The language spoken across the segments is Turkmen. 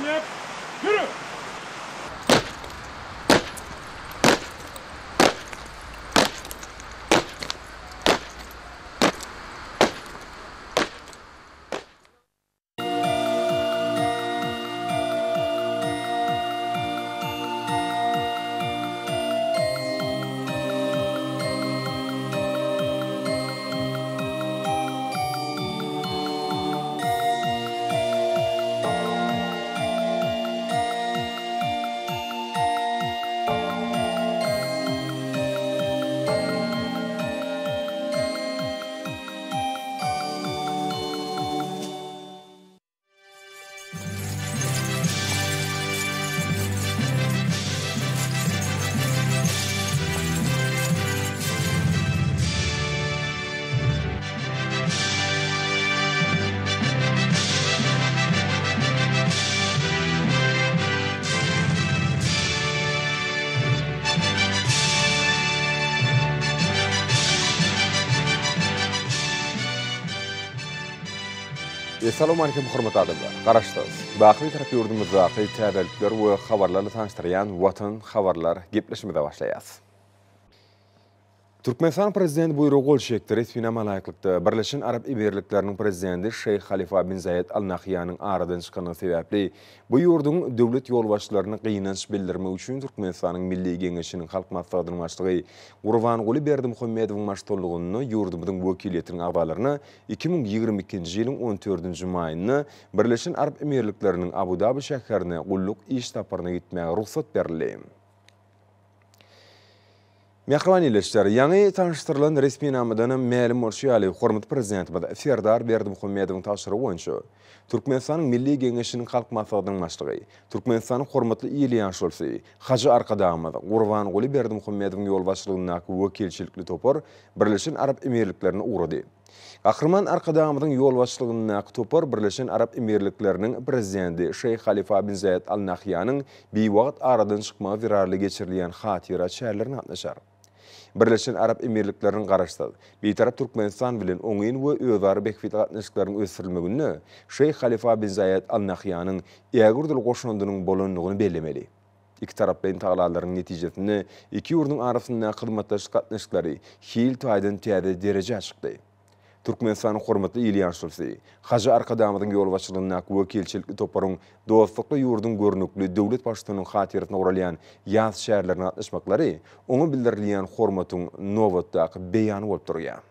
Jemläp, ýöre! Essalawmalikim hormatly adamlar! Garaşsyz, baky Bitarap ýurdumyzdaky täzelikler we habarlarla tanyşdyrýan Watan habarlar gepleşigimize başlaýas. Türkmenistanyň Prezidenti buýrugy gol çekdi. Resminama laýyklykda, Birleşen Arap Emirlikleriniň Prezidenti Şeýh Halifa bin Zaýed Al Nahýanyň aradan çykanlygy sebäpli, bu ýurduň döwlet ýolbaşçylaryna gynanç bildirmek üçin Türkmenistanyň Milli Geňeşiniň Halk Maslahatynyň Başlygy Gurbanguly Berdimuhamedowyň baştutanlygynda ýurdumyzyň wekiliýetiniň agzalaryna 2022-nji ýylyň on dördünji maýynda Birleşen Arap Emirlikleriniň Abu-Dabi şäherine gulluk iş saparyna gitmäge rugsat berildi. Mähriban ildeşler, ýaňy tanyşdyrylan resminamadanam mälim bolşy ýaly, hormatly Prezidentimiz Serdar Berdimuhamedowyň tabşyrygy boýunça, Türkmenistanyň Milli Geňeşiniň Halk Maslahatynyň Başlygy, Türkmenistanyň Hormatly il ýaşulusy, Hajy Arkadagymyz Gurbanguly Berdimuhamedowyň ýolbaşçylygyndaky wekilçilikli topar Birleşen Arap Emirliklerine ugrady. Gahryman Arkadagymyzyň ýolbaşçylygyndaky topar Birleşen Arap Emirlikleriniň Prezidenti Şeýh Halifa bin Zaýed Al Nahýanyň biwagt aradan çykmagy zerarly geçirilýän hatyra çärelerine gatnaşar. Birleşen Arap Emirlikleriniň Garaşsyz, Bitarap Türkmenistan bilen oňyn we özara bähbitli gatnaşyklaryň ösdürilmeginde Şeýh Halifa bin Zaýed Al Nahýanyň ägirt uly goşandynyň bolandygyny bellemeli. Ikitaraplaýyn tagalalaryň netijesinde iki ýurduň arasyndaky hyzmatdaşlyk gatnaşyklary hil taýdan täze derejä çykdy. Türkmenistanyň hormatly il ýaşulusy, Hajy Arkadagymyzyň ýolbaşçylygyndaky wekilçilikli toparyň dostlukly ýurduň görnükli döwlet Baştutanynyň hatyrasyna guralýan ýas çärelerine gatnaşmaklary oňa bildirilýän hormatyň nobatdaky beýany bolup durýar.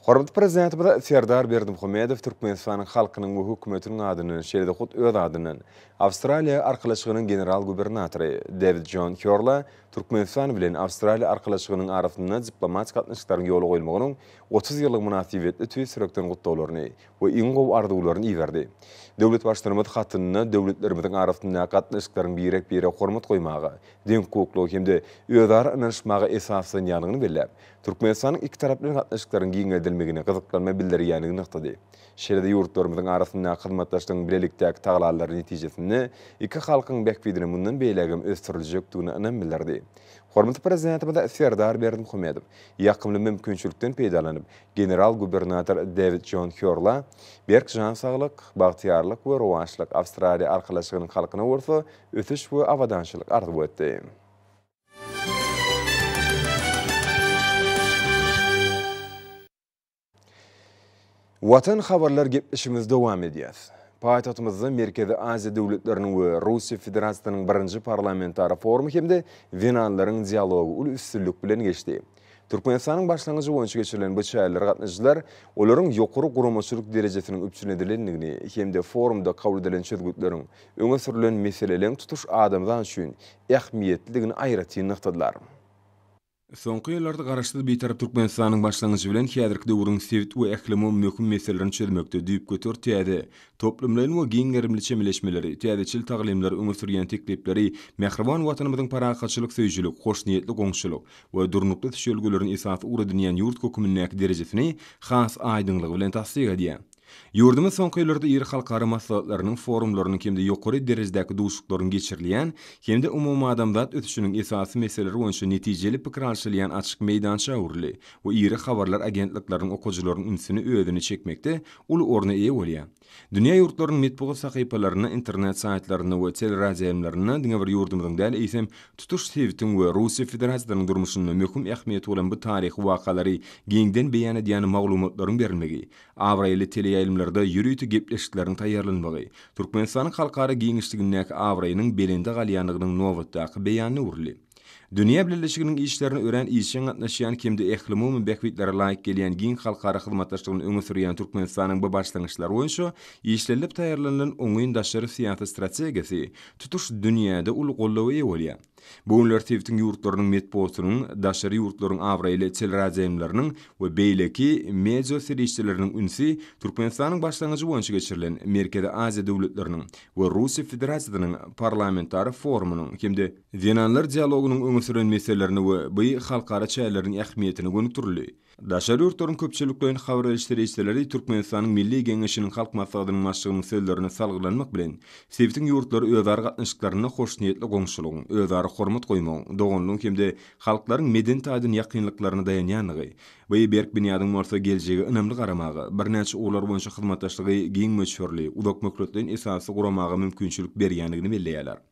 Hormatly Prezidentimiz Serdar Berdimuhamedow Türkmenistanyň halkynyň we hökümetiniň adyndan, şeýle-de hut öz adyndan Awstraliýa Arkalaşygynyň general-gubernatory Dewid Jon Hýorla Türkmenistan bilen Awstraliýa Arkalaşygynyň arasynda diplomatik gatnaşyklaryň ýola goýulmagynyň 30 ýyllygy mynasybetli tüýs ýürekden gutlaglaryny we iň gowy arzuwlaryny iberdi. Döwlet Baştutanymyz hatynda döwletlerimiziň arasyndaky gatnaşyklaryň birek-birege hormat goýmaga, deňhukuklyga hem-de özara ynanyşmaga esaslanýandygyny belläp, Türkmenistanyň ikitaraplaýyn gatnaşyklaryň giňeldilmegine gyzyklanma bildirýändigini nygtady. Şeýle-de ýurtlarymyzyň arasyndaky hyzmatdaşlygyň bilelikdäki tagallalary netijesinde iki halkyň bähbidine mundan beýlägem ösdüriljekdigine ynam bildirdi. Hormatly Prezidentimiz Serdar Berdimuhamedow ýakymly mümkinçilikden peýdalanyp, general-gubernator Dewid Jon Hýorla berk jan saglyk, bagtyýarlyk we rowaçlyk, Awstraliýa Arkalaşygynyň halkyna bolsa ösüş we abadançylyk arzuw etdi. Watan habarlar gepleşigimizi dowam edýäs. Paýtagtymyzda Merkezi Aziýa döwletleriniň we Russiýa Federasiýasynyň birinji parlamentara forumy hem-de zenanlaryň dialogy uly üstünlik bilen geçdi. Türkmenistanyň başlangyjy boýunça geçirilen bu çärelere gatnaşyjylar olaryň ýokary guramaçylyk derejesiniň üpjün edilendigini hem-de forumda kabul edilen çözgütleriň, öňe sürlen meseleleň tutuş adamzat üçin ähmiýetlidigini aýratyn nygtadylar. Soňky ýyllarda Garaşsyz Bitarap Türkmenistanyň başlangyjy bilen häzirki döwrüň sebit we ählumumy möhüm meselelerini çözmekde düýpgöter täze, toplumlaýyn we giň gerimli çemeleşmeleri, täzeçil taglymlary öňe sürýän teklipleri mähriban Watanymyzyň parahatçylyk söýüjilik, hoşniýetli goňşulyk we durnukly ösüş ýörelgelerini esasy ugur edinýän ýurt hökmündäki derejesini has aýdyňlygy bilen tassyk edýär. Ýurdumyz soňky ýyllarda iri halkara maslahatlarynyň, forumlarynyň hem-de ýokary derejedäki duşuşyklaryň geçirilýän hem-de umumadamzat ösüşiniň esasy meseleleri boýunça netijeli pikir alşylýan açyk meýdança öwrüldi we iri habarlar agentlikleriniň okyjylarynyň ünsüni özüne çekmekde uly orna eýe bolýar. Dünýä ýurtlarynyň metbugat sahypalarynda, internet saýtlarynda we teleradioýaýlymlarynda diňe bir ýurdumyzyň däl, eýsem, tutuş sebitiň we Russiýa Federasiýasynyň durmuşynda möhüm ähmiýeti bolan bu taryhy wakalary giňden beýan edýän maglumatlaryň berilmegi, abraýly teleýaýlymlarda ýörite gepleşikleriň taýýarlanmagy Türkmenistanyň halkara giňişligindäki abraýynyň belende galýandygynyň nobatdaky beýanyna öwrüldi. Dünýä bileleşiginiň işlerine örän işjeň gatnaşýan hem-de ählumumy bähbitlere laýyk gelýän giň halkara hyzmatdaşlygyny öňe sürýän Türkmenistanyň bu başlangyçlary boýunça işlenilip taýýarlanylan oňyn daşary syýasy strategiýasy tutuş dünýäde uly goldawa eýe bolýar. Bu günler sebitiň ýurtlarynyň metbugatynyň, daşary ýurtlaryň abraýly teleradioýaýlymlarynyň we beýleki media serişdeleriniň ünsi Türkmenistanyň başlangyjy boýunça geçirilen Merkezi Aziýa döwletleriniň we Russiýa Federasiýasynyň Parlamentara forumynyň hem-de Zenanlar dialogynyň öňe süren meselelerine we bu halkara çäreleriniň ähmiýetine gönükdirildi. Daşary ýurtlaryň köpçülikleýin habar beriş serişdeleri Türkmenistanyň Milli Geňeşiniň Halk Maslahatynyň Başlygynyň sözlerine salgylanmak bilen, sebitiň ýurtlary özara gatnaşyklarynda hoşniýetli goňşulygyň, özara hormat goýmagyň, doganlygyň hem-de halklaryň medeni taýdan ýakynlyklaryna daýanýandygy, bu berk binýadyň bolsa geljege ynamly garamaga, birnäçe ugurlar boýunça hyzmatdaşlygy giň möçberli, uzakmöhletleýin esasda guramaga mümkinçilik berýändigini belleýärler.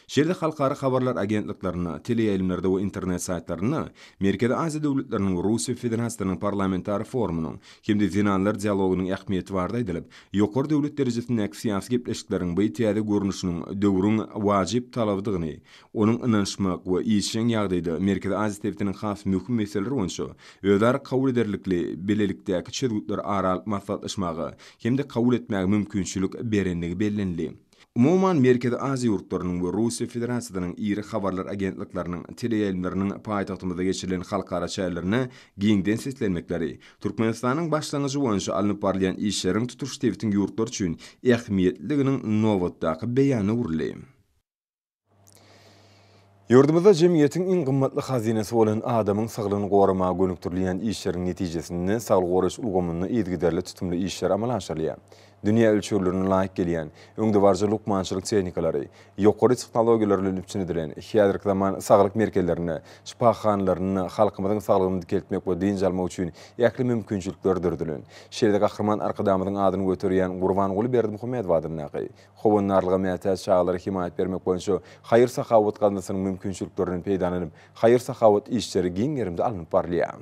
Şeýle-de halkara habarlar agentliklerinde, teleýaýlymlarda we internet saýtlarynda Merkezi Aziýa döwletleriniň we Russiýa Federasiýasynyň Parlamentara forumynyň hem-de zenanlar dialogynyň ähmiýeti barada aýdylyp, ýokary döwlet derejesindäki syýasy gepleşikleriň bu täze görnüşiniň döwrüň wajyp talabydygyny, onuň ynanyşmak we işjeň ýagdaýda Merkezi Aziýa sebitiniň has möhüm meseleleri boýunça özara kabul ederlikli bilelikdäki çözgütleri ara alyp maslahatlaşmaga hem-de kabul etmäge mümkinçilik berendigi bellenildi. Umuman, Merkezi Aziýa ýurtlarynyň we Russiýa Federasiýasynyň iri habarlar agentlikleriniň, teleýaýlymlarynyň paýtagtymyzda geçirilen halkara çärelerine giňden seslenmekleri Türkmenistanyň başlangyjy boýunça alnyp barylýan işleriň tutuş sebitiň ýurtlary üçin ähmiýetliliginiň nobatdaky beýanyna öwrüldi. Ýurdumyzda jemgyýetiň iň gymmatly hazynasy bolan adamyň saglygyny goramaga gönükdirilýän işleriň netijesinde saglygy goraýyş ulgamynda yzygiderli tutumly işler amala aşyrylýar. Dünýä ölçeglerine laýyk gelýän, öňdebaryjy lukmançylyk tehnikalary, ýokary tehnologiýalar bilen üpjün edilen häzirki zaman saglyk merkezlerinde, şypahanalarynda halkymyzyň saglygyny dikeltmek we dynç almak üçin ähli mümkinçilikler döredilen. Şeýle-de Gahryman Arkadagymyzyň adyny göterýän Gurbanguly Berdimuhamedow adyndaky Howandarlyga mätäç çagalara hemaýat bermek boýunça haýyr-sahawat gaznasynyň mümkinçiliklerinden peýdalanyp, haýyr-sahawat işleri giň gerimde alnyp barylýar.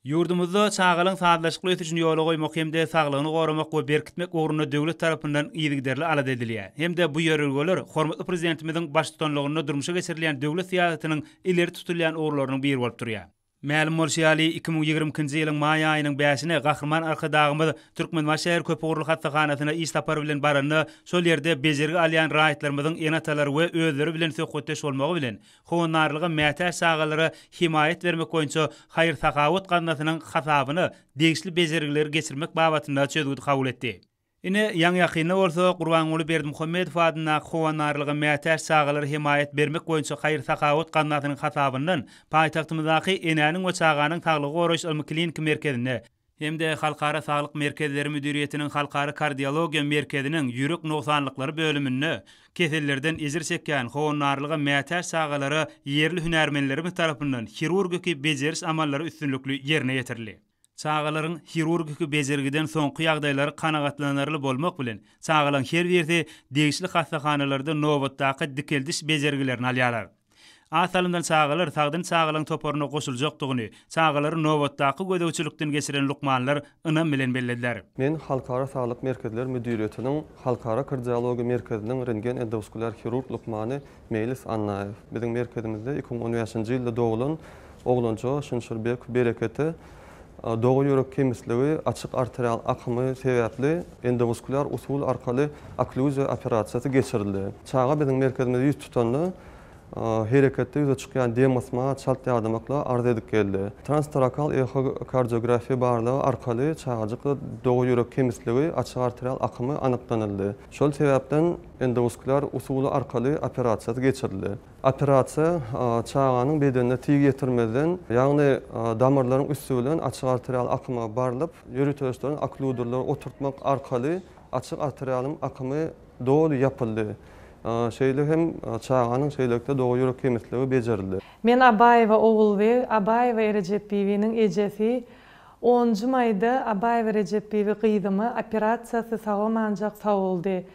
Ýurdumyzda çagalaryň sazlaşykly ösüşini ýola goýmak hem-de saglygyny goramak we berkitmek ugrunda döwlet tarapyndan yzygiderli alada edilýär hem-de bu ýörelgeler hormatly Prezidentimiziň baştutanlygynda durmuşa geçirilýän döwlet syýasatynyň ileri tutulýan ugurlarynyň biri bolup durýar. Mälim bolşy ýaly, 2022-nji ýylyň maý aýynyň bäşine Gahryman Arkadagymyz Türkmenbaşy şäher köpugurly hassahanasyna iş sapary bilen baranda, şol ýerde bejergi alýan raýatlarymyzyň ene-atalary we özleri bilen söhbetdeş bolmagy bilen, howandarlyga mätäç çagalara hemaýat bermek boýunça haýyr-sahawat gaznasynyň hasabyna degişli bejergileri geçirmek babatynda çözgüdi kabul etdi. Ine, ýaňy-ýakynda bolsa Gurbanguly Berdimuhamedow adyndaky Howandarlyga mätäç çagalara hemaýat bermek boýunça haýyr-sahawat gaznasynyň hasabyndan paýtagtymyzdaky Enäniň we çaganyň saglygy goraýyş ylmy-kliniki merkezinde hem-de Halkara saglyk merkezleri müdiriýetiniň Halkara kardiologiýa merkeziniň ýürek nogsanlyklary bölüminde kesellerden ejir çekýän howandarlyga mätäç çagalara ýerli hünärmenlerimiz tarapyndan hirurgiki bejeriş amallary üstünlikli ýerine ýetirildi. Çagalaryň hirurgiki bejergiden soňky ýagdaýlary kanagatlanarly bolmak bilen, çagalaryň her birisi degişli hassahanalarda nobatdaky dikeldiş bejergilerini alýarlar. Az salymdan çagalar sagdyn çagalaryň toparyna goşuljakdygyny çagalary nobatdaky gözegçilikden geçiren lukmanlar ynam bilen bellediler. Men Halkara saglyk merkezler müdiriýetiniň Halkara kardiologiýa merkeziniň rentgen-endowaskulýar hirurg lukmany Meýlis Annaýew. Biziň merkezimizde 2015-nji ýylda doglan oglanjyga Şunşurbekow Berekete doga ýürek kemisligi açyk arterial akymy sebäpli endowaskulýar usul arkaly okklýuziýa operasiýasy geçirildi. Çaga biziň merkezimize ýüz tutanda. Hereketde ýüze çykýan dem gysma, çalt ýadamaklyga arz edip geldi. Transtorakal ehokardiografiýa barlagy arkaly çagajykda doga ýürek kemisligi, açyk arterial akymy anyklanyldy. Şol sebäpden endowaskulýar usuly arkaly operasiýasy geçirildi. Operasiýa çaganyň bedenine tyg ýetirmezden, ýagny damarlaryň üsti bilen açyk arterial akyma barlyp, ýöriteleşdirilen oklýudorlary oturtmak arkaly açyk arterialyň akymy doly ýapyldy. Şeýle hem çaganyň şeýlelikde doga ýürek kemisligi bejerildi. Men Abaýewa Ogulbeg, Abaýewa Erejepbibiniň ejesi. Onunjy maýda Abaýewa Rejepbibi gyzyma operasiýasy sagamanjak sawuldy.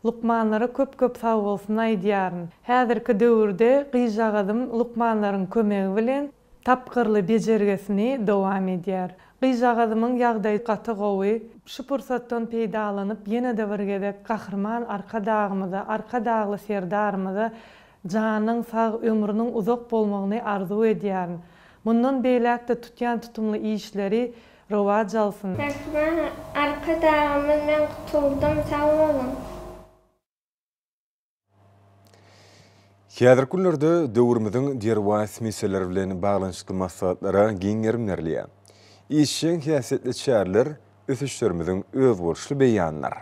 Lukmanlara köp-köp sagbolsun aýdýaryn. Häzirki döwürde gyzjagazym lukmanlaryň kömegi bilen tapgyrly bejergesini dowam edýär. Gyzjagazymyň ýagdaýy gaty gowy. Şu pursatdan peýdalanyp ýene-de bir gezek Gahryman Arkadagymyza, Arkadagly Serdarymyza janynyň sag, ömrüniň uzak bolmagyny arzuw edýärin. Mundan beýläk-de tutýan tutumly işleri rowaç alsyn. Gahryman Arkadagymyz men gutuldym sag boluň. Häzirki günlerde döwrümiziň derwaýys meseleleri bilen baglanyşykly maslahatlara giň gerim berilýär. Işjeň häsiýetli çäreler ösüşlerimiziň özboluşly beýanydyr.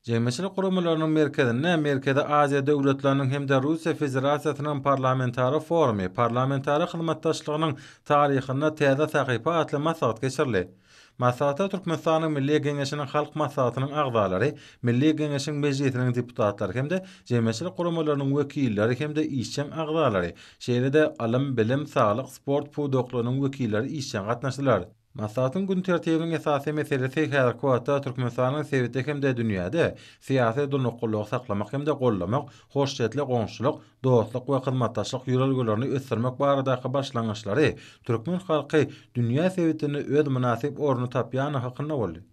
Jemgyýetçilik guramalarynyň merkezinde Merkezi Aziýa döwletleriniň hem-de Russiýa Federasiýasynyň Parlamentara forumy, Parlamentara hyzmatdaşlygynyň taryhynda täze sahypa atly maslahat geçirildi. Maslahata Türkmenistanyň Milli Geňeşiniň Halk Maslahatynyň agzalary, Milli Geňeşiň Mejlisiniň deputatlary hem-de jemgyýetçilik guramalarynyň wekilleri hem-de işjeň agzalary, şeýle-de ylym, bilim, saglyk, sport pudaklarynyň wekilleri işjeň gatnaşdylar. Maslahatyň gün tertibiniň esasy meselesi häzirki wagtda Türkmenistanyň sebitde hem-de dünýäde syýasy durnuklylygy saklamak hem-de goldamak, hoşniýetli goňşuçylyk, dostluk we hyzmatdaşlyk ýörelgelerini ösdürmek baradaky başlangyçlary türkmen halky dünýä sebitinde öz mynasyp ornuny tapýany hakynda boldy.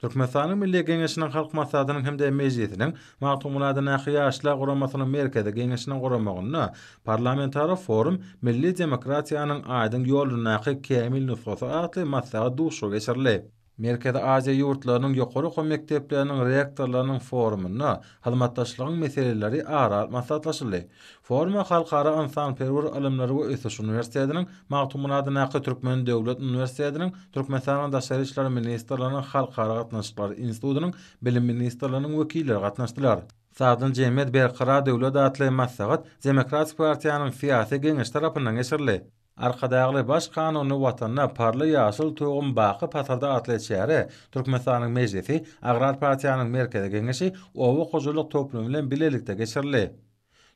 Türkmenistanyň Milli Geňeşiniň Halk Maslahatynyň hem-de Mejlisiniň Magtymguly adyndaky Ýaşlar guramasynyň Merkezi Geňeşiniň guramagynda Parlamentara forum, milli demokratiýanyň aýdyň ýolundaky kämil nusgasy atly maslahat duşuşygy geçirildi. Merkezi Aziýa ýurtlarynyň ýokary okuw mekdepleriniň rektorlarynyň forumynda hyzmatdaşlygyň meseleleri ara alyp maslahatlaşyldy. Foruma Halkara ynsanperwer ylymlary we ösüş uniwersitetiniň, Magtymguly adyndaky Türkmen döwlet uniwersitetiniň, Türkmenistanyň Daşary işler ministrliginiň Halkara gatnaşyklary institutynyň, Bilim ministrliginiň wekilleri gatnaşdylar. Sagdyn jemgyýet Berkarar döwlet atly maslahat Demokratik partiýanyň Syýasy Geňeşi tarapyndan geçirildi. Arkadagly Baş Kanuny Watanda parly ýaşyl Tugum baky pasyrdy atly çäre Türkmenistanyň Mejlisi, Agrar partiýanyň Merkezi Geňeşi, Oba hojalyk toplumy bilen bilelikde geçirildi.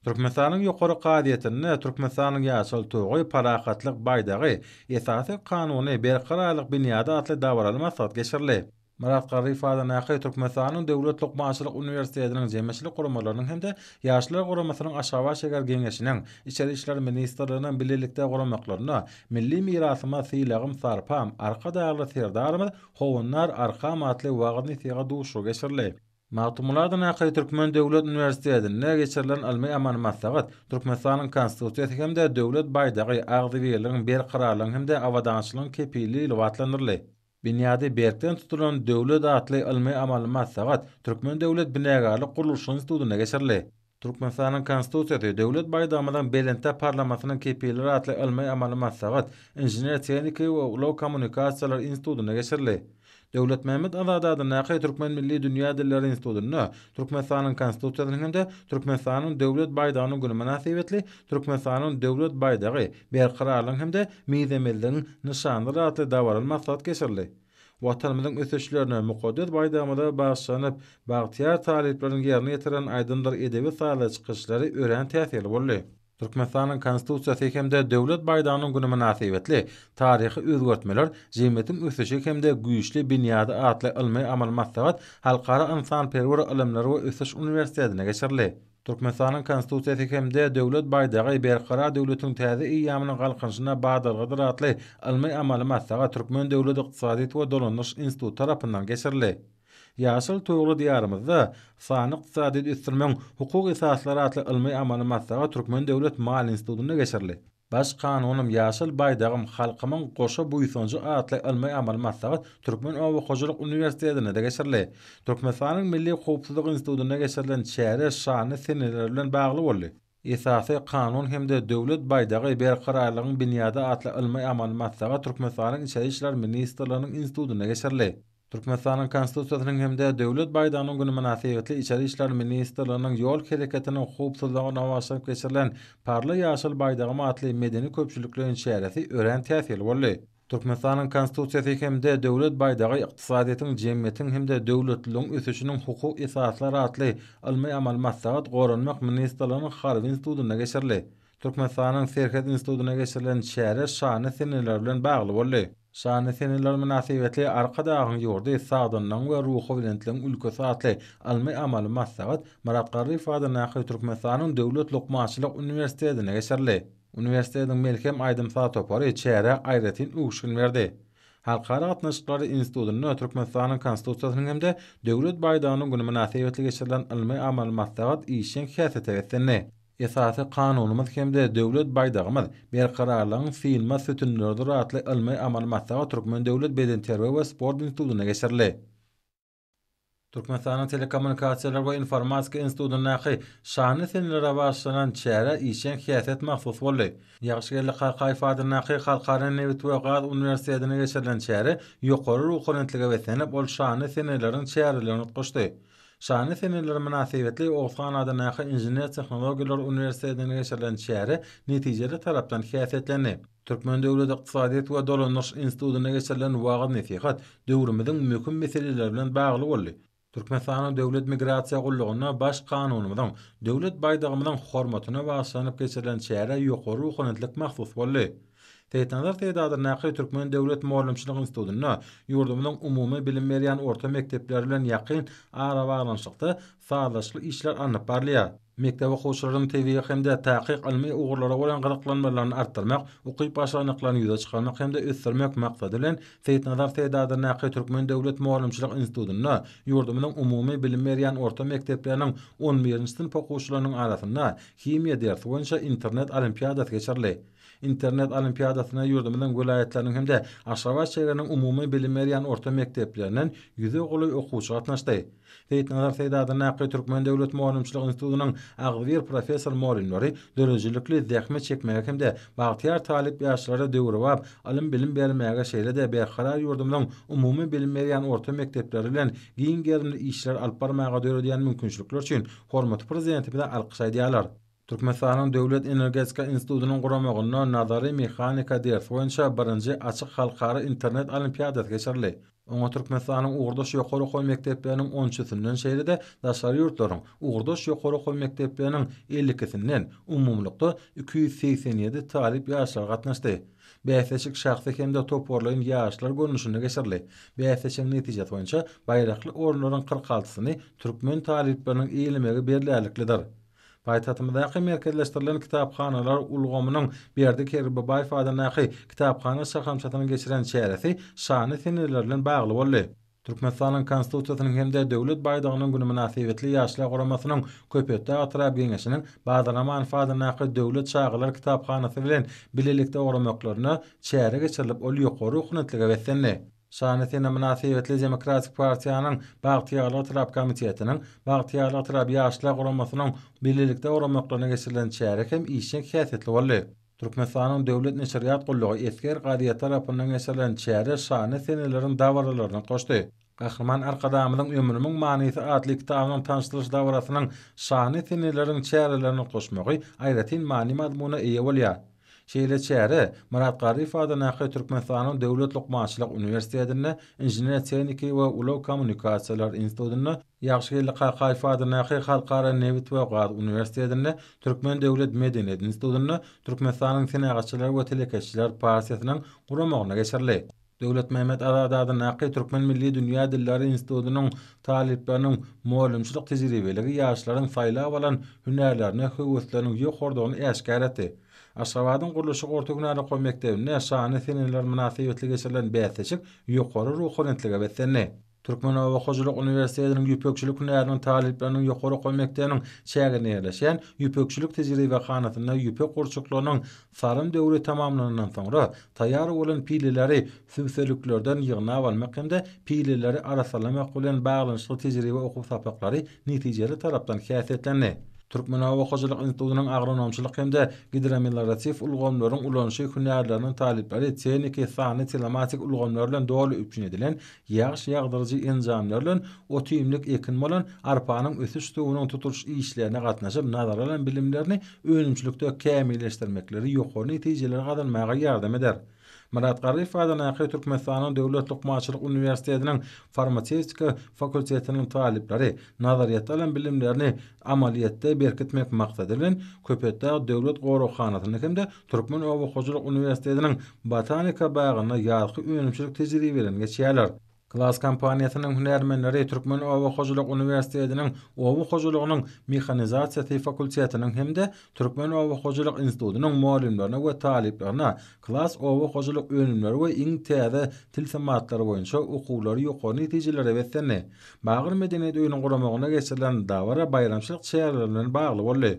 Türkmenistanyň Ýokary kazyýetinde Türkmenistanyň ýaşyl Tugy, parahatlyk baýdagy, Esasy Kanuny, berkararlyk binýady atly dabaraly maslahat geçirildi. Myrat Garryýew adyndaky Türkmenistanyň Döwlet lukmançylyk uniwersitetiniň jemgyýetçilik guramalarynyň hem-de Ýaşlar guramasynyň Aşgabat şäher Geňeşiniň, Içeri işler ministrliginiň bilelikde guramaklarynda Milli mirasyma sylagym, sarpam, Arkadagly Serdarymyz, Howandar arkam atly wagyz-nesihat duşuşygy geçirildi. Magtymguly adyndaky Türkmen döwlet uniwersitetinde geçirilen ylmy-amaly maslahat Türkmenistanyň Konstitusiýasy hem-de Döwlet baýdagy agzybirligiň, berkararlygyň hem-de abadançylygyň kepili diýlip atlandyryldy. Binýady berkden tutulan döwlet atly ylmy-amaly maslahat Türkmen döwlet binagärlik gurluşyk institutynda geçirildi. Türkmenistanyň Konstitusiýasy, Döwlet baýdagymyzyň belentde parlamasynyň kepilleri atly ylmy-amaly maslahat Inžener-tehniki we ulag kommunikasiýalary institutynda geçirildi. Döwletmämmet Azady adyndaky Türkmen milli dünýä dilleri institutynda Türkmenistanyň Konstitusiýasynyň hem-de Türkmenistanyň Döwlet baýdagynyň güni mynasybetli Türkmenistanyň Döwlet baýdagy, berkararlygyň hem-de mizemezligiň nyşanydyr atly dabaraly maslahat geçirildi. Watanymyzyň ösüşlerine, mukaddes baýdagymyza bagyşlanyp, bagtyýar talyplaryň ýerine ýetiren aýdymdyr edebi-sazly çykyşlary örän täsirli boldy. Türkmenistanyň Konstitusiýasy hem-de Döwlet baýdagynyň güni mynasybetli Taryhy özgertmeler, jemgyýetiň ösüşi hem-de güýçli binýady atly ylmy-amaly maslahat Halkara ynsanperwer ylymlar we ösüş uniwersitetinde geçirildi. Türkmenistanyň Konstitusiýasy hem-de Döwlet baýdagy Berkarar döwletiň täze eýýamynyň Galkynyşyna badalgadyr atly ylmy-amaly maslahat Türkmen döwlet ykdysadyýet we dolandyryş instituty tarapyndan geçirildi. Ýaşyl Tugly Diýarymyzda sanly ykdysadyýeti ösdürmegiň hukuk esaslary atly ylmy-amaly maslahat Türkmen döwlet maliýe institutynda geçirildi. Baş Kanunym, ýaşyl Baýdagym, halkymyň goşa buýsanjy atly ylmy-amaly maslahat Türkmen oba hojalyk uniwersitetinde-de geçirildi. Türkmenistanyň Milli howpsuzlyk institutynda geçirilen çäre şanly seneler bilen bagly boldy. Esasy Kanun hem-de Döwlet baýdagy, berkararlygyň binýady atly ylmy-amaly maslahat Türkmenistanyň Içeri işler ministrliginiň institutynda geçirildi. Türkmenistanyň Konstitusiýasynyň hem-de Döwlet baýdagynyň güni mynasybetli Içeri işler ministrliginiň ýol hereketiniň howpsuzlygyna bagyşlanyp geçirilen Parla ýaşyl baýdagym atly medeni-köpçülikleýin çäresi örän täsirli boldy. Türkmenistanyň Konstitusiýasy hem-de Döwlet baýdagy ykdysadyýetiň, jemgyýetiň hem-de döwletliligiň ösüşiniň hukuk esaslary atly ylmy-amaly maslahat Goranmak ministrliginiň Harby institutynda geçirildi. Türkmenistanyň Serhet institutynda geçirilen çäre şanly seneler bilen bagly boldy. Şanly seneler mynasybetli Arkadagyň ýurdy, sagdynlygyň we ruhubelentligiň ülkesi atly ylmy-amaly maslahat Myrat Garryýew adyndaky Türkmenistanyň Döwlet lukmançylyk uniwersitetinde geçirildi. Uniwersitetiň Melhem aýdym-saz topary çärä aýratyn öwüşgin berdi. Halkara gatnaşyklary institutynda Türkmenistanyň Konstitusiýasynyň hem-de Döwlet baýdagynyň güni mynasybetli geçirilen ylmy-amaly maslahat işjeň häsiýete beslendi. Esasy Kanunymyz hem-de Döwlet baýdagymyz, berkararlygyň synmaz sütünleridir atly ylmy-amaly maslahat Türkmen döwlet bedenterbiýe we sport institutynda geçirildi. Türkmenistanyň Telekommunikasiýalar we informatika institutyndaky şanly senelere bagyşlanan çärä işjeň häsiýet mahsus boldy. Ýagşygeldi Kakaýew adyndaky Halkara nebit we gaz uniwersitetinde geçirilen çäre ýokary ruhubelentlige beslenip, ol şanly seneleriň çärelerini utgaşdy. Şanly seneler mynasybetli Oguzhan adyndaky Inžener-tehnologiýalar uniwersitetinde geçirilen çäre netijeli tarapdan häsiýetlendi. Türkmen döwlet ykdysadyýet we dolandyryş institutynda geçirilen wagyz-nesihat döwrümiziň möhüm meseleleri bilen bagly boldy. Türkmenistanyň Döwlet migrasiýa gullugynda Baş Kanunymyzyň, Döwlet baýdagymyzyň hormatyna bagyşlanyp geçirilen çärä ýokary ruhubelentlik mahsus boldy. Seýitnazar Seýit adyndaky Türkmen döwlet mugallymçylyk institutynda ýurdumyzyň umumy bilim berýän orta mekdepleri bilen ýakyn arabaglanyşykda sazlaşykly işler alnyp barylýar. Mekdep okuwçylarynyň tebigy hem-de takyk ylmy ugurlara bolan gyzyklanmalaryny artdyrmak, ukyp-başarnyklaryny ýüze çykarmak hem-de ösdürmek maksady bilen, Seýitnazar Seýit adyndaky Türkmen döwlet mugallymçylyk institutynda ýurdumyzyň umumy bilim berýän orta mekdepleriniň on birinji synp okuwçylarynyň arasynda himiýa dersi boýunça internet olimpiadasy geçirildi. Internet olimpiadasyna ýurdumyzyň welaýatlarynyň hem-de Aşgabat şäheriniň umumy bilim berýän orta mekdeplerinden ýüze golaý okuwçy gatnaşdy. Seýitnazar Seýit adyndaky Türkmen döwlet mugallymçylyk institutynyň agzybir professor-mugallymlary döredijilikli zähmet çekmäge hem-de bagtyýar talyp ýaşlara döwrebap ylym-bilim bermäge şeýle-de berkarar ýurdumyzyň umumy bilim berýän orta mekdepleri bilen giň gerimli işler alyp barmaga döredýän mümkinçilikler üçin hormatly Prezidentimize alkyş aýdýarlar. Türkmenistanyň Döwlet energetika institutynyň guramagynda nazary mehanika dersi boýunça birinji açyk halkara internet olimpiadasy geçirildi. Oňa Türkmenistanyň ugurdaş ýokary okuw mekdepleriniň on üçüsinden şeýle-de daşary ýurtlaryň ugurdaş ýokary okuw mekdepleriniň 52-sinden umumylykda 287 talyp ýaşlar gatnaşdy. Bäsleşik şahsy hem-de toparlaýyn ýaryşlar görnüşinde geçirildi. Bäsleşigiň netijesi boýunça baýrakly orunlaryň 46-syny türkmen talyplarynyň eýelemegi bellärliklidir. Paýtagtymyzdaky merkezleşdirilen kitaphanalar ulgamynyň Berdi Kerbabaýew adyndaky kitaphana şahamçasynyň geçiren çäresi şanly seneler bilen bagly boldy. Türkmenistanyň Konstitusiýasynyň hem-de Döwlet baýdagynyň güni mynasybetli Ýaşlar guramasynyň Köpetdag etrap Geňeşiniň Bazar Amanow adyndaky Döwlet çagalar kitaphanasy bilen bilelikde guramaklarynda çäre geçirilip, ol ýokary ruhubelentlige beslendi. Şanly sene mynasybetli Demokratik partiýanyň Bagtyýarlyk etrap komitetiniň, Bagtyýarlyk etrap Ýaşlar guramasynyň bilelikde guramaklaryna geçirilen çäre hem işjeň häsiýetli boldy. Türkmenistanyň Döwlet neşirýat gullugy Esger gazeti tarapyndan geçirilen çäre şanly seneleriň dabaralaryna goşdy. Gahryman Arkadagymyzyň Ömrümiň manysy atly kitabynyň tanyşdyrylyş dabarasynyň şanly seneleriň çärelerine goşmagy aýratyn many-mazmuna eýe bolýar. Şeýle çäre Myrat Garryýew adyndaky Türkmenistanyň Döwlet lukmançylyk uniwersitetinde, Inžener-tehniki we ulag kommunikasiýalar institutynda, Ýagşygeldi Kakaýew adyndaky Halkara nebit we gaz uniwersitetinde, Türkmen döwlet medeniýet institutynda Türkmenistanyň Senagatçylar we telekeçiler partiýasynyň guramagynda geçirildi. Döwletmämmet Azady adyndaky Türkmen milli dünýä dilleri institutynyň talyplarynyň mugallymçylyk tejribeligi ýaşlaryň saýlap alan hünärlerine höwesleriniň ýokarydygyny äşgär etdi. Aşgabadyň gurluşyk orta hünär okuw mekdebinde şanly seneler mynasybetli geçirilen bäsleşik ýokary ruhubelentlige beslendi. Türkmen oba hojalyk uniwersitetiniň ýüpekçilik hünäriniň talyplarynyň ýokary okuw mekdebiniň çäginde ýerleşýän ýüpekçilik tejribehanasynda ýüpek gurçuklarynyň sarym döwri tamamlanandan soňra taýýar bolan pileleri sübseliklerden ýygnap almak hem-de pileleri arassalamak bilen baglanyşykly tejribe okuw sapaklary netijeli tarapdan häsiýetlendi. Türkmen oba hojalyk institutynyň agronomçylyk hem-de gidromelioratiw ulgamlaryň ulanyşy hünärleriniň talyplary tehniki, sanly telematik ulgamlar bilen doly üpjün edilen ýagyş ýagdyryjy enjamlar bilen ot-iýmlik ekin bolan arpanyň ösüş suwunyň tutulyş işlerine gatnaşyp nazara alan bilimlerini önümçilikde kämilleşdirmekleri ýokary netijeleri gazanmaga ýardam eder. Myrat Garryýew adyndaky Türkmenistanyň Döwlet lukmançylyk uniwersitetiniň farmasewtika fakultetiniň talyplary nazaryýetde alan bilimlerini amalyýetde berkitmek maksady bilen Köpetdag döwlet goraghanasynda hem-de Türkmen oba hojalyk uniwersitetiniň Botanika bagynda ýazky önümçilik tejribelerini geçýärler. Klas kompaniýasynyň hünärmenleri Türkmen oba hojalyk uniwersitetiniň Oba hojalygynyň mehanizasiýasy fakultetiniň hem-de Türkmen oba hojalyk institutynyň mugallymlaryna we talyplaryna Klas oba hojalyk önümleri we iň täze tilsimatlary boýunça okuwlary ýokary netijelere beslendi. Bagyr medeniýet öýüniň guramagynda geçirilen dabara baýramçylyk çäreleri bilen bagly boldy.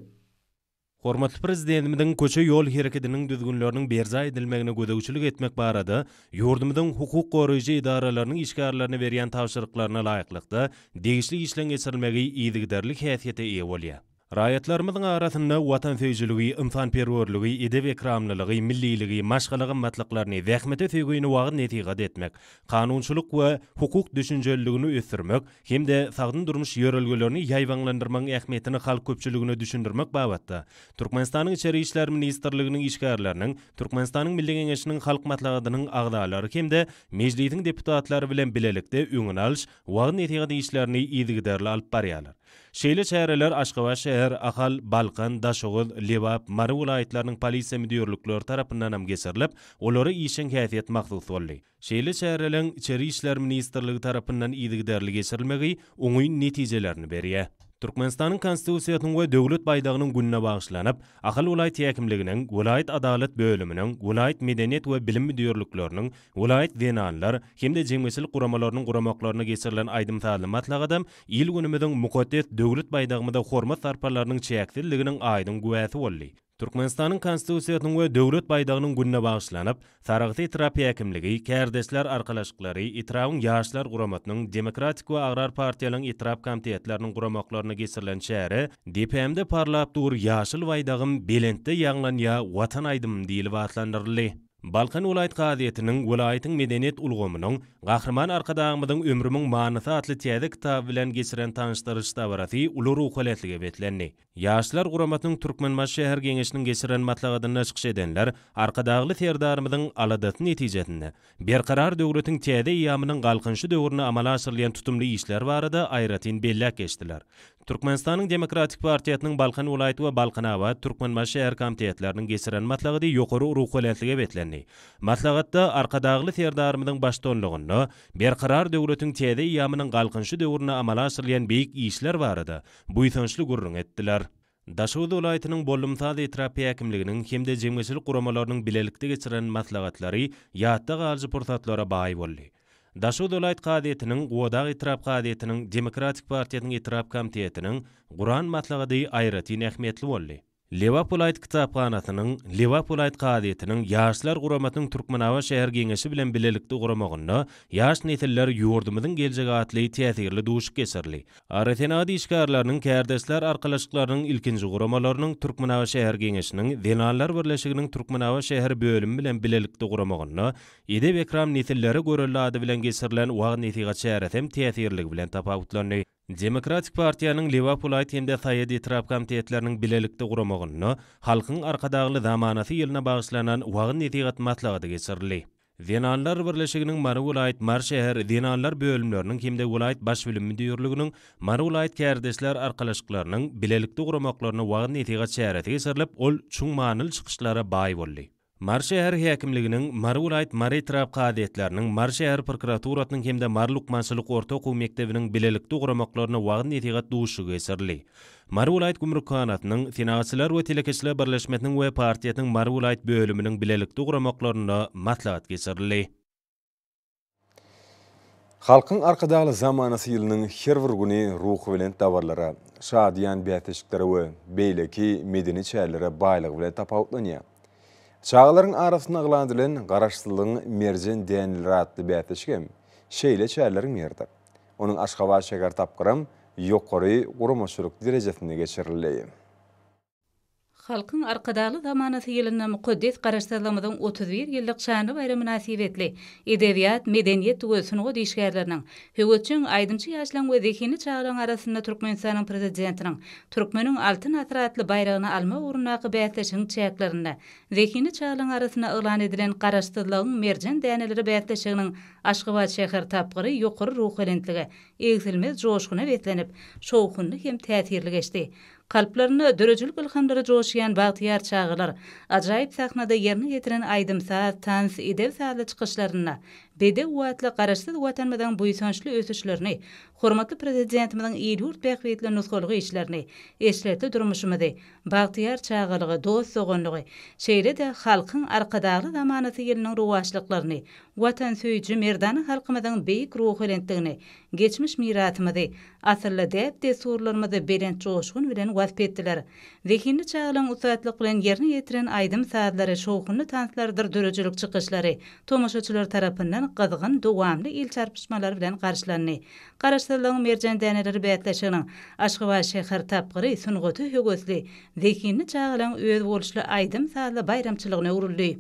Hormatly Prezidentimiziň köçe-ýol hereketiniň düzgünleriniň berjaý edilmegine gözegçilik etmek barada ýurdumyzyň hukuk goraýjy edaralarynyň işgärlerine berýän tabşyryklaryna laýyklykda degişli işleň geçirilmegi yzygiderli häsiýete eýe bolýar. Raýatlarymyzyň arasynda watansöýüjiligi, ynsanperwerligi, edep-ekramlylygy, milliligi, maşgala gymmatlyklaryny, zähmete söýgini wagyz-nesihat etmek, kanunçylyk we hukuk düşünjeliligini ösdürmek hem-de sagdyn durmuş ýörelgelerini ýaýbaňlandyrmagyň ähmiýetini halk köpçüligine düşündirmek babatda Türkmenistanyň Içeri işler ministrliginiň işgärleriniň Türkmenistanyň Milli Geňeşiniň Halk Maslahatynyň agzalary hem-de Mejlisiň deputatlary bilen bilelikde öňüni alyş, wagyz-nesihat işlerini yzygiderli alyp barýarlar. Şeýle çäreler Aşgabat şäher, Ahal, Balkan, Daşoguz, Lebap, Mary welaýatlarynyň polisiýa müdirlikleri tarapyndan hem geçirilip, olara işjeň häsiýet mahsus boldy. Şeýle çäreleň Içeri işler ministrligi tarapyndan yzygiderli geçirilmegi oňyn netijelerini berýär. Türkmenistanyň Konstitusiýasynyň we Döwlet baýdagynyň gününe bagyşlanyp, Ahal welaýat häkimliginiň, welaýat adalat bölüminiň, welaýat medeniýet we bilim müdirlikleriniň, welaýat zenanlar hem-de jemgyýetçilik guramalarynyň guramaklarynda geçirilen aýdym-sazly maslahatam il-günümiziň mukaddes Döwlet baýdagymyza hormat-sarpalarynyň çäksizliginiň aýdyň güwäsi boldy. Türkmenistanyň Konstitusiýasynyň we Döwlet baýdagynyň gününe bagyşlanyp, Sarahs etrap häkimligi, Kärdeşler arkalaşyklary, etrabyň Ýaşlar guramasynyň, Demokratik we Agrar partiýalaryň etrap komitetleriniň guramaklarynda geçirilen çäre Depämde parlap dur ýaşyl baýdagym, belentde ýaňlanýar Watan aýdymym diýlip atlandyryldy. Balkan welaýat kazyýetiniň, welaýatyň medeniýet ulgamynyň, Gahryman Arkadagymyzyň Ömrümiň manysy atly täze kitaby bilen geçiren tanyşdyryş dabarasy uly ruhubelentlige beslendi. Ýaşlar guramasynyň Türkmenbaşy şäher Geňeşiniň geçiren maslahatynda çykyş edenler Arkadagly Serdarymyzyň aladasy netijesinde Berkarar döwletiň täze eýýamynyň Galkynyşy döwründe amala aşyrylýan tutumly işler barada aýratyn belläp geçdiler. Türkmenistanyň Demokratik partiýasynyň Balkan welaýat we Balkanabat, Türkmenbaşy şäher komitetleriniň geçiren maslahady ýokary ruhubelentlige beslendi. Maslahatda Arkadagly Serdarymyzyň baştutanlygynda Berkarar döwletiň täze eýýamynyň Galkynyşy döwründe amala aşyrylýan beýik işler barada buýsançly gürrüň etdiler. Daşoguz welaýatynyň Bollumsaz etrap häkimliginiň hem-de jemgyýetçilik guramalarynyň bilelikde geçiren maslahatlary ýatda galyjy pursatlara baý boldy. Daşoguz welaýat kazyýetiniň, Gubadag etrap kazyýetiniň, Demokratik partiýasynyň etrap komitetiniň guran maslahady aýratyn ähmiýetli boldy. Lebap welaýat kitaphanasynyň, Lebap welaýat kazyýetiniň, Ýaşlar guramasynyň Türkmenabat şäher Geňeşi bilen bilelikde guramagynda Ýaş nesiller, ýurdumyzyň geljegi atly täsirli duşuşyk geçirildi. Agrosenagat işgärleriniň kärdeşler arkalaşyklarynyň ilkinji guramalarynyň Türkmenabat şäher Geňeşiniň, Zenanlar birleşiginiň Türkmenabat şäher bölümi bilen bilelikde guramagynda Edep-ekram nesillere görelde ady bilen geçirilen wagyz-nesihat çäresi hem täsirliligi bilen tapawutlandy. Demokratik partiýanyň Lebap welaýat hem-de Saýat etrap komitetleriniň bilelikde guramagynda Halkyň Arkadagly zamanasy ýylyna bagyşlanan wagyz-nesihat maslahaty geçirildi. Zenanlar birleşiginiň Mary welaýat, Mary şäher Zenanlar bölümleriniň hem-de welaýat Baş bilim müdirliginiň, Mary welaýat kärdeşler arkalaşyklarynyň bilelikde guramaklarynda wagyz-nesihat çäresi geçirilip, ol çuň manyly çykyşlara baý boldy. Mary şäher häkimliginiň, Mary welaýat, Mary etrap kazyýetleriniň, Mary şäher prokuraturasynyň hem-de Mary lukmançylyk orta okuw mekdebiniň bilelikde guramaklarynda wagyz-nesihat duşuşygy geçirildi. Mary welaýat gümrükhanasynyň, Senagatçylar we telekeçiler birleşmesiniň we partiýasynyň Mary welaýat bölüminiň bilelikde guramaklarynda maslahat geçirildi. Halkyň Arkadagly zamanasy ýylynyň her bir güni ruhubelent dabaralara, şadyýan bäsleşiklere we beýleki medeni çärelere baýlygy bilen tapawutlanýar. Çagalaryň arasynda yglan edilen Garaşsyzlygyň merjen däneleri atly bäsleşik hem şeýle çäreleriň biridir. Onuň Aşgabat şäher tapgyram ýokary guramaçylyk derejesinde geçirildi. Halkyň Arkadagly zamanasy ýylynda mukaddes Garaşsyzlygymyzyň 31 ýyllyk şanly baýramy mynasybetli edebiýat, medeniýet we sungat işgärleriniň, höwesjeň aýdymçy ýaşlaryň we zehinli çagalaryň arasynda Türkmenistanyň Prezidentiniň Türkmeniň Altyn asyry atly baýragyny almak ugrundaky bäsleşigiň çäklerinde zehinli çagalaryň arasynda yglan edilen Garaşsyzlygyň merjen däneleri bäsleşiginiň Aşgabat şäher tapgyry ýokary ruhubelentlige, egsilmez joşguna beslenip, şowhunly hem täsirli geçdi. Kalplarynda döredijilik ylhamlary joşýan bagtyýar çagalar ajaýyp sahnada ýerine ýetiren aýdym-saz, tans, edebi-sazly çykyşlarynda bedew atly Garaşsyz Watanymyzyň buýsançly ösüşlerini, hormatly Prezidentimiziň il-ýurt bähbitli nusgalyk işlerini, eşretli durmuşymyzy, bagtyýar çagalygy, dost-doganlygy, şeýle-de Halkyň Arkadagly zamanasy ýylynyň rowaçlyklaryny, watansöýüji merdana halkymyzyň beýik ruhubelentligini, geçmiş mirasymyzy, asylly däp-dessurlarymyzy belent joşgun bilen wasp etdiler. Zehinli çagalaryň ussatlyk bilen ýerine ýetiren aýdym-sazlary, şowhunly tanslarydyr döredijilik çykyşlary tomaşaçylar tarapyndan gyzgyn, dowamly el çarpyşmalar bilen garşylandy. Garaşsyzlygyň merjen däneleri bäsleşiginiň Aşgabat şäher tapgyry sungata höwesli, zehinli çagalaryň özboluşly aýdym-sazly baýramçylygyna öwrüldi.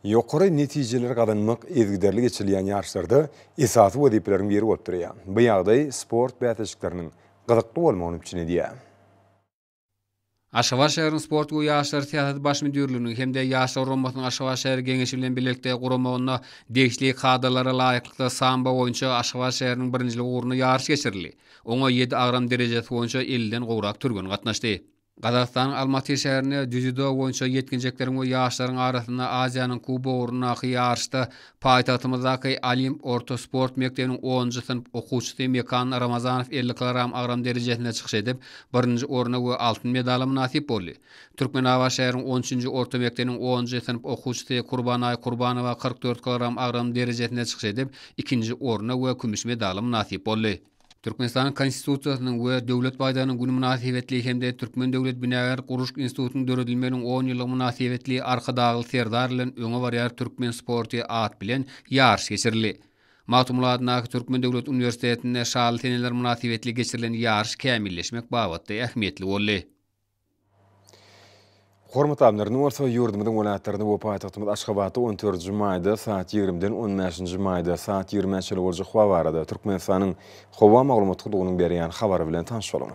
Ýokary netijeleri gazanmak yzygiderli geçirilýän ýaryşlarda esasy wezipeleriň biri bolup durýar. Bu ýagdaý sport bäsleşikleriniň gyzykly bolmagyny üpjün edýär. Aşgabat şäheriniň Sport we ýaşlar syýasaty baş müdirliginiň hem-de Ýaşlar guramasynyň Aşgabat şäher Geňeşi bilen bilelikde guramagynda degişli kadalara laýyklykda sambo boýunça Aşgabat şäheriniň birinjiligi ugrunda ýaryş geçirildi. Oňa ýedi agram derejesi boýunça elliden gowrak türgen gatnaşdy. Gazagystanyň Almaty şäherinde dzýudo boýunça ýetginjekleriň we ýaşlaryň arasynda Aziýanyň Kubogy ugrundaky ýaryşda paýtagtymyzdaky Olimp orta sport mekdebiniň onunjy synp okuwçysy Mekan Ramazanow 50 kilogram agram derejesinde çykyş edip, birinji orna we altyn medala mynasyp boldy. Türkmenabat şäheriniň on üçünji orta mekdebiniň onunjy synp okuwçysy Kurbanaý Kurbanowa 44 kilogram agram derejesinde çykyş edip, ikinji orna we kümüş medala mynasyp boldy. Türkmenistanyň Konstitusiýasynyň we Döwlet baýdagynyň güni mynasybetli hem-de Türkmen döwlet binagärlik-gurluşyk institutynyň döredilmeginiň on ýyllygy mynasybetli Arkadagly Serdar bilen öňe barýar türkmen sporty at bilen ýaryş geçirildi. Magtymguly adyndaky Türkmen döwlet uniwersitetinde şanly seneler mynasybetli geçirilen ýaryş kämilleşmek babatda ähmiýetli boldy. Hormatly alymlar, indi bolsa ýurdumyzyň welaýatlarynda we paýtagtymyz Aşgabatda on dördünji maýda saat ýigrimiden on bäşinji maýda saat ýigrimä çenli boljak howa barada Türkmenistanyň Howa maglumat gullugynyň berýän habary bilen tanyş boluň.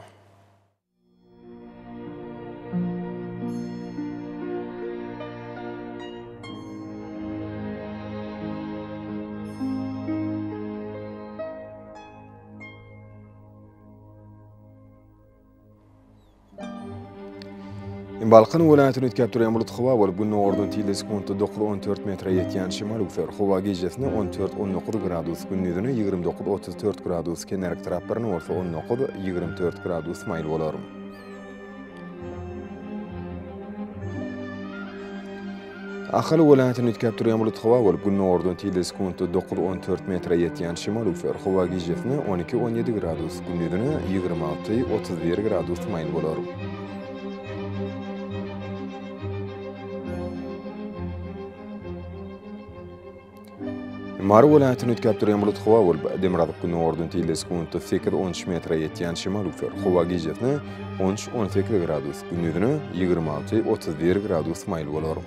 Balkan welaýatyny üýtgäp durýan bulut howa bolup, gündogardan tizligi sekuntda dokuz-on dört metre ýetýän şemal öwser. Howa gijesine on dört-on dokuz gradus, gündizine 29-34 gradus, kenarki taraplarynda bolsa on dokuz-ýigrimi dört gradus maýyl bolar. Ahal welaýatyny üýtgäp durýan bulut howa bolup, gündogardan tizligi sekuntda dokuz-on dört metre ýetýän şemal öwser. Howa gijesine on iki-on ýedi gradus, gündizine 26-31 gradus maýyl bolar. Mary welaýatyny üýtgäp durýan bulut howa bolup, demirgazyk-gündogardan tizligi sekuntda sekiz-on üç metre ýetýän şemal öwser. Howa gijesine on üç-on sekiz gradus, gündizine 26-31 gradus maýyl bolar.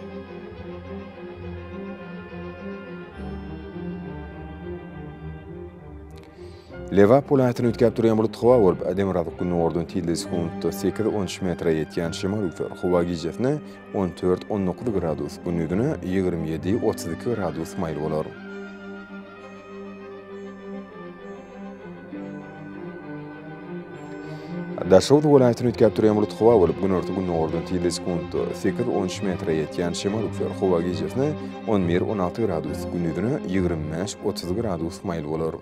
Lebap welaýatyny üýtgäp durýan bulut howa bolup, demirgazyk-gündogardan tizligi sekuntda sekiz-on üç metre ýetýän şemal öwser. Howa gijesine on dört-on dokuz gradus, gündizine 27-32 gradus maýyl bolar. Daşoguz welaýatyny üýtgäp durýan bulut howa bolup, günorta-gündogardan tizligi sekuntda sekiz-on üç metre ýetýän şemal öwser. Howa gijesine on bir-on alty gradus, gündizine 25-30 gradus maýyl bolar.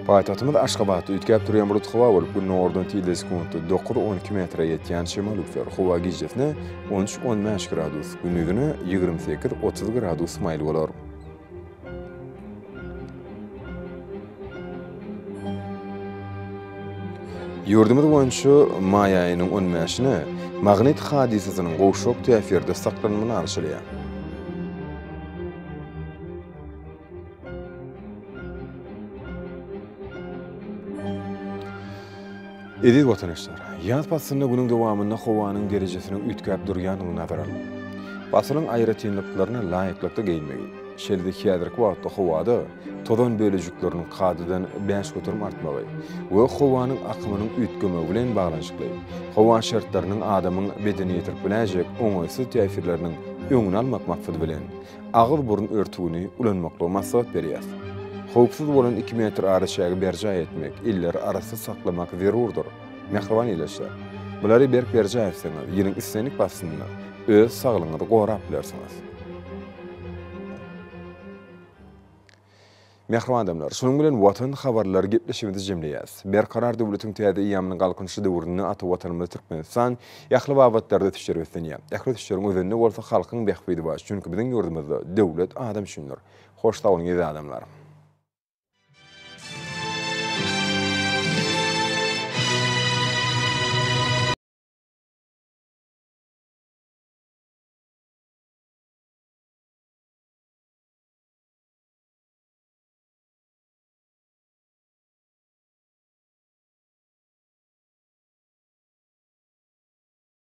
Paýtagtymyz Aşgabatda üýtgäp durýan bulutly howa bolup, gündogardan tizligi sekuntda dokuz, 12 metre ýetýän şemal üflär. Howa gijesine on üç, 15 gradus, gündizine 28, 30 gradus maýyl bolar. Ýurdumyz boýunça maý aýynyň on bäşine magnit hadysasynyň gowşak täsirde saklanmagyna garaşylýar. Eziz watandaşlar, ýaz paslynda günüň dowamynda howanyň derejesiniň üýtgäp durýandygyny nazara alyp, pasylyň aýratynlyklaryna laýyklykda geýinmegi, şeýle-de häzirki wagtda howada tozan bölejikleriniň kadadan 5% artmagy we howanyň akymynyň üýtgemegi bilen baglanyşykly howa şertleriniň adamyň bedenine ýetirip biläýjek oňaýsyz täsirleriniň öňüni almak maksady bilen, agyz-burun örtügini ulanmaklygy maslahat berýäris. Howpsuz bolan iki metr araçägi berjaý etmek, elleri arassa saklamak zerurdyr. Mähriban ildeşler! Bulary berk berjaý etseňiz, ýylyň islendik paslynda öz saglygyňyzy gorap bilersiňiz. Mähriban adamlar, şunuň bilen Watan habarlary gepleşigimizi jemleýäris. Berkarar döwletiň täze eýýamynyň Galkynyşy döwründe ata Watanymyz Türkmenistan ähli babatlarda ösüşlere beslenýär. Ähli ösüşleriň özeninde bolsa halkyň bähbidi bar. Çünki biziň ýurdumyzda döwlet adam üçindir. Hoş sag boluň eziz adamlar!